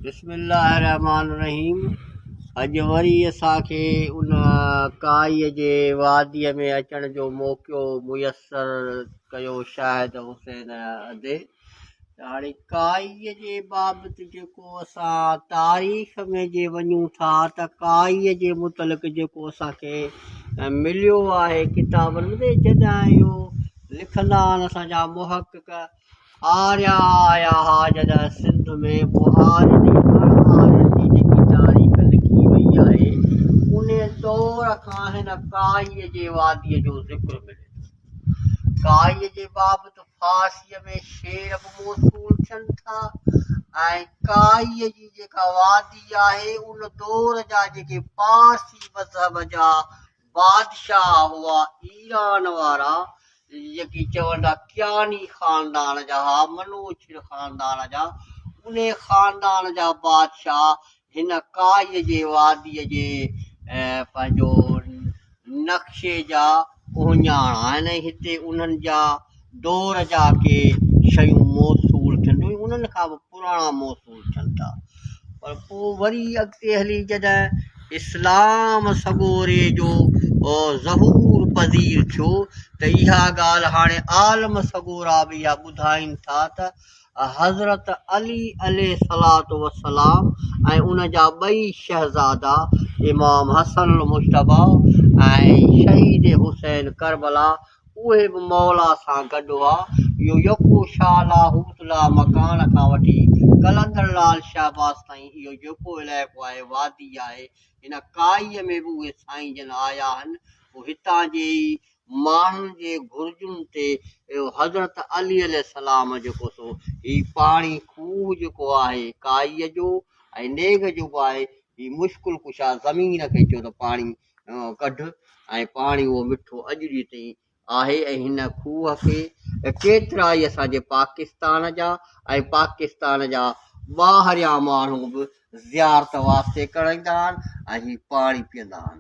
بسم الله الرحمٰن الرحيم اڄ وري اسان کي ان ڪائي جي واديء ۾ اچڻ جو موقعو ميسر ڪيو شاهد حسين ادي ته هاڻي ڪائي جي بابت جيڪو اسان تاريخ ۾ جي وڃون ٿا ته ڪائي جي متعلق جيڪو اسان کي مليو آهي ڪتابن ۾ جڏهن اهو لکندا آهن اسان جا محقق آريا آيا ها جڏهن سنڌ ۾ پوء آرين ۽ اڻ آرين جي جيڪي تاريخ لکي وئي آهي انهي دور کان هن ڪائي جي واديء جو ذڪر ملي ٿو. ڪائي جي بابت فارسيء ۾ شعر به موصول ٿين ٿا ۽ ڪائي جي جيڪا وادي آهي ان دور جا جيڪي پارسي مذهب جا بادشاهه هئا ايران وارا جيڪي چون ٿا ڪياني خاندان جا ها منوچهر خاندان جا انهي خاندان جا بادشاهه هن ڪائي جي واديء جي پنهنجو نقشي جا اهڃاڻ آهن ۽ هتي انهن جا دور جا ڪي شيون موصول ٿين ٿيون انهن کان به پراڻا موصول ٿين ٿا پر پوء وري اڳتي هلي جڏهن اسلام سڳوري جو ظهور پذير ٿيو ته اها ڳالهه هاڻي عالم سڳورا به اها ٻڌائين ٿا ته حضرت علي عليه الصلوة والسلام ۽ ان جا ٻئي شهزادا امام حسن المجتبيٰ ۽ شهيد حسين ڪربلا اهي به مولا سان گڏ هئا. اهو يڪو شاهه لاهوت لا مڪان کان وٺي قلندر لال شهباز تائين اهو جيڪو علائقو آهي وادي آهي هن ڪائيء ۾ به اهي سائين جن آيا آهن. پوء هتان جي ئي ماڻهن جي گهرجن تي اهو حضرت علي عليه السلام جيڪو سو هي پاڻي کوهه جيڪو آهي ڪائيء جو ۽ نيگهه جو به آهي هي مشڪل ڪشا زمين کي چيو ته پاڻي ڪڍ ۽ پاڻي اهو مٺو اڄ ڏينهن تائين آهي ۽ هن کوهه کي ڪيترائي اسان جي پاڪستان جا ۽ پاڪستان جا ٻاهريان ماڻهو به زيارت واسطي ڪرڻ ايندا آهن ۽ هي پاڻي پيئندا آهن.